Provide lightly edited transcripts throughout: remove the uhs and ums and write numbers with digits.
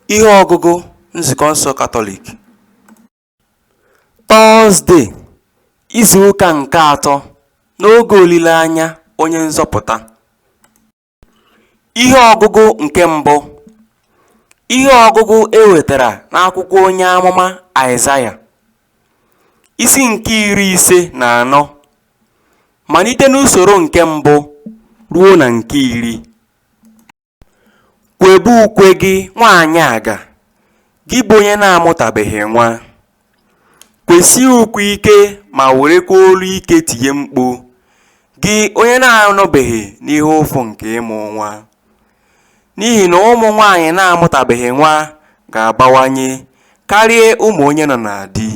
Ihe ọgụgụ Nzukọ nsọ Katọlik. Tọọzde, izu ụka nke atọ n'oge olileanya onye nzọpụta. Ihe ọgụgụ nke mbụ. Ihe ọgụgụ e wetara n'akwụkwọ onye amụma Aịzaya, isi nke 54, malite n'usoro nke mbụ ruo na nke 10. Kwebe ukwe gị nwaanyị aga, gị bụ onye na-amụtabeghị nwa. Kwesie ukwe ike ma werekwa olu ike tie mkpu, gị onye na-anọbeghị n'ihe ụfụ nke ịmụ nwa. N'ihi na ụmụ nwaanyị na-amụtabeghị nwa ga-abawanye karịa ụmụ onye nọ na di.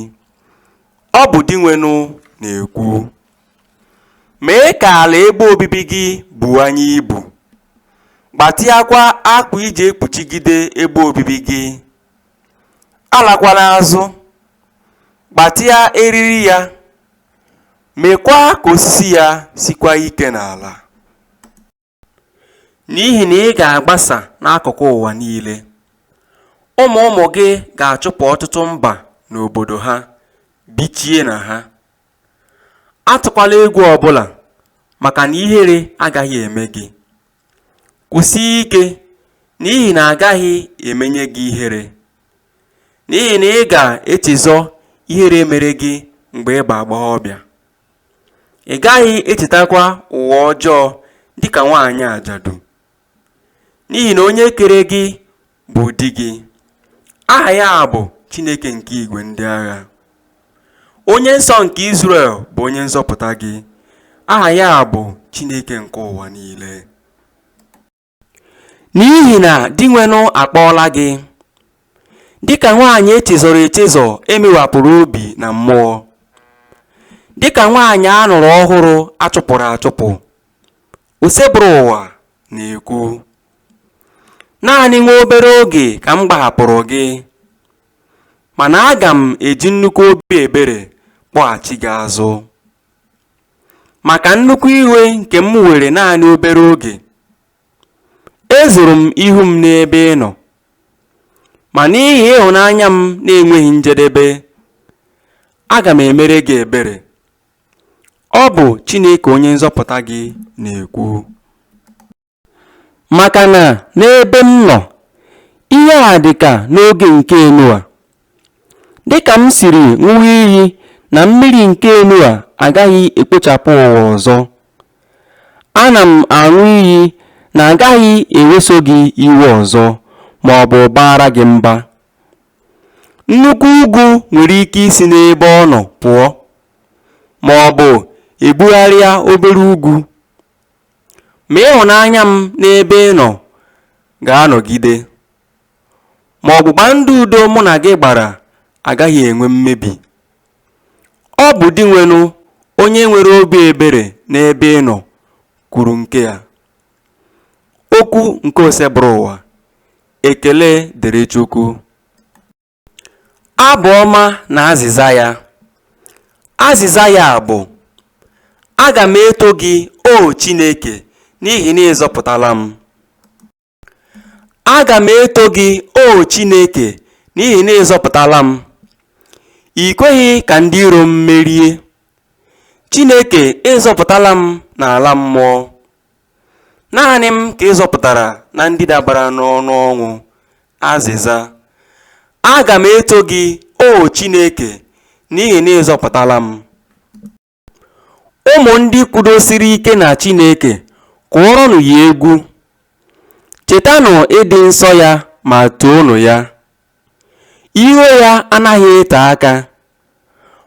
Ọ bụ Dinwenụ na-ekwu. Mee ka ala ebe obibi gị buwanye ibu, gbatịakwa akwa i ji ekpuchigide ebe obibi gị. Alakwala azụ, gbatịa eriri ya, meekwa ka osisi ya sikwaa ike n'ala. N'ihi na ị ga-agbasa n'akụkụ ụwa niile, ụmụ ụmụ gị ga-achụpụ ọtụtụ mba na obodo ha, bichie na ha. Atụkwala egwu ọbụla, maka na ihere agaghị eme gị. Kwụsie ike, n'ihi na a gaghị emenye gị ihere. N'ihi na ị ga-echezọ ihere mere gị mgbe ị bụ agbọghọbịa. Ị gaghị echetakwa ụwa ọjọọ dịka nwaanyị ajadu. N'ihi na onye kere gị bụ di gị. Aha ya bụ Chineke nke igwe ndị agha. Onye nsọ nke Izrel bụ onye nzọpụta gị. Aha ya bụ Chineke nke ụwa niile. N'ihi na Dinwenụ akpọọla gị, dịka nwaanyị e chezọrọ echezọ e mewapụrụ obi na mmụọ, dịka nwaanyị a nụrụ ọhụrụ a chụpụrụ achụpụ, Osebụrụwa na-ekwu. Naanị nwa obere oge ka m gbahapụrụ gị, mana aga m eji nnukwu obi ebere kpọghachi gị azụ. Maka nnukwu iwe nke m were naanị obere oge, ezoro m ihu m n'ebe ị nọ. Ma n'ihi ịhụnanya m na-enweghị njedebe, aga m emere gị ebere. Ọ bụ Chineke onye nzọpụta gị na-ekwu. Maka na n'ebe m nọ, ihe a dị ka n'oge nke Noa. Dịka m siri ṅụọ iyi na mmiri nke Noa agaghị ekpochapụ ụwa ọzọ, ana m aṅụ iyi na agaghị eweso gị iwe ọzọ maọbụ baara gị mba. Nnukwu ugwu nwere ike isi n'ebe ọ nọ pụọ, maọbụ e bugharịa obere ugwu. Ma ịhụnanya m n'ebe ị nọ ga-anọgide, ma ọgbụgba ndụ udo mụ na gị gbara agaghị enwe mmebi. Ọ bụ Dinwenụ onye nwere obi ebere n'ebe ị nọ kwuru nke a. Okwu nke Osebụrụwa. Ekele dịrị Chukwu. Abụ ọma na azịza ya. Azịza ya bụ, Aga m eto gị, O Chineke, n'ihi na ị zọpụtala m. Aga m eto gị, O Chineke, n'ihi na ị zọpụtala m. I kweghị ka ndị iro m merie. Chineke, ị zọpụtala m n'ala mmụọ. Naanị m ka ị zọpụtara na ndị dabara n'ọnụ ọnwụ. Azịza. Aga m eto gị, O Chineke, n'ihi na ị zọpụtala m. Ụmụ ndị kwudosiri ike na Chineke, kụọrọnụ ya egwu. Chetanụ ịdị nsọ ya ma toonụ ya. Iwe ya anaghị ete aka,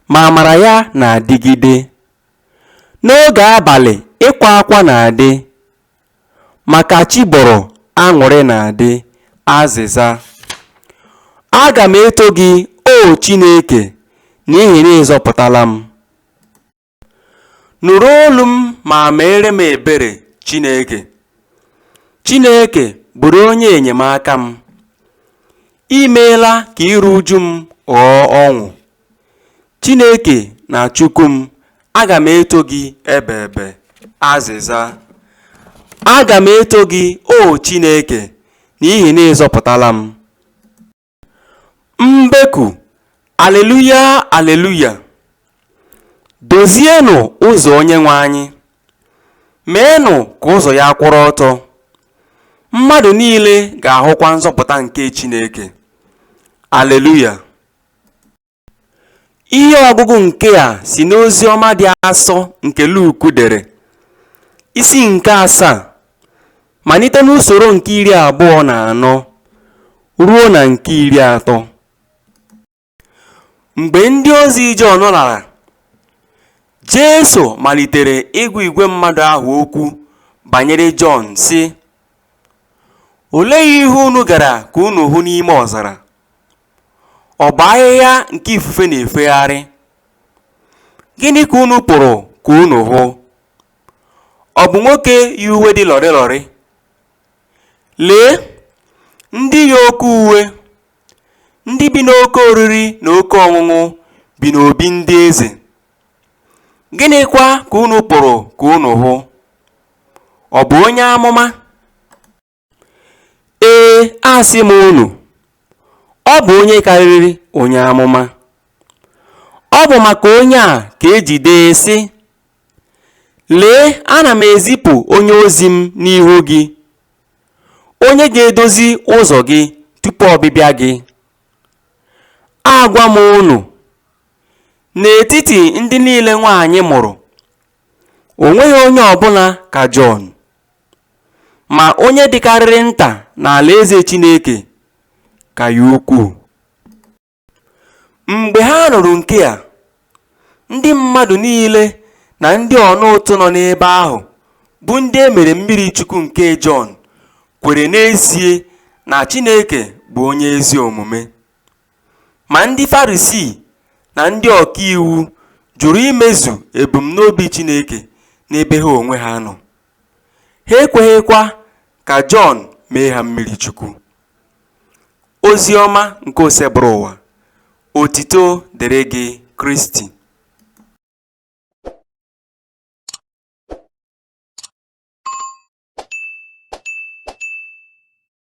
ma amara ya na-adịgide. N'oge abalị ịkwa akwa na-adị, ma ka chi bọrọ aṅụrị na-adị. Azịza. Aga m eto gị, O Chineke, n'ihi na ị zọpụtala m. Nụrụ olu m ma meere m ebere, Chineke. Chineke bụrụ onye enyemaka m. I meela ka iru uju m ghọọ ọṅụ. Chineke na Chukwu m, aga m eto gị ebeebe. Azịza. Aga m eto gị, O Chineke, n'ihi na ị zọpụtala m. Mbeku, Aleluya, Aleluya! Dozienụ ụzọ Onyenwe anyị, meenụ ka ụzọ ya kwụrụ ọtọ. Mmadụ niile ga-ahụkwa nzọpụta nke Chineke. Aleluya! Ihe ọgụgụ nke a si n'Oziọma dị asọ nke Luk dere, isi nke asaa, malite n'usoro nke 24 ruo na nke 30. Mgbe ndị ozi Jọn lara, Jesu malitere ịgwa igwe mmadụ ahụ okwu banyere Jọn sị, Olee ihe unu gara ka unu hụ n'ime ọzara? Ọ bụ ahịhịa nke ifufe na-efegharị? Gịnị ka unu pụrụ ka unu hụ? Ọ bụ nwoke yi uwe dị lọrịlọrị? Lee, ndị yi oke uwe, ndị bi n'oke oriri na oke ọṅụṅụ bi n'obi ndị eze. Gịnịkwa ka unu pụrụ ka unu hụ? Ọ bụ onye amụma? Ee, asị m unu, ọ bụ onye karịrị onye amụma. Ọ bụ maka onye a ka e ji dee sị, Lee, ana m ezipụ onye ozi m n'ihu gị, onye ga-edozi ụzọ gị tupu ọbịbịa gị. Agwa m unu, n'etiti ndị niile nwaanyị mụrụ, o nweghị onye ọbụla ka Jọn. Ma onye dịkarịrị nta n'alaeze Chineke ka ya ukwuu. Mgbe ha nụrụ nke a, ndị mmadụ niile na ndị ọna ụtụ nọ n'ebe ahụ bụ ndị e mere mmiri chukwu nke Jọn kwere n'ezie na Chineke bụ onye ezi omume. Ma ndị Farisii na ndị ọkaiwu jụrụ imezu ebumnobi Chineke n'ebe ha onwe ha nọ. Ha ekweghịkwa ka Jọn mee ha mmiri chukwu. Ozi ọma nke Osebụrụwa. Otito dịrị gị Kristi.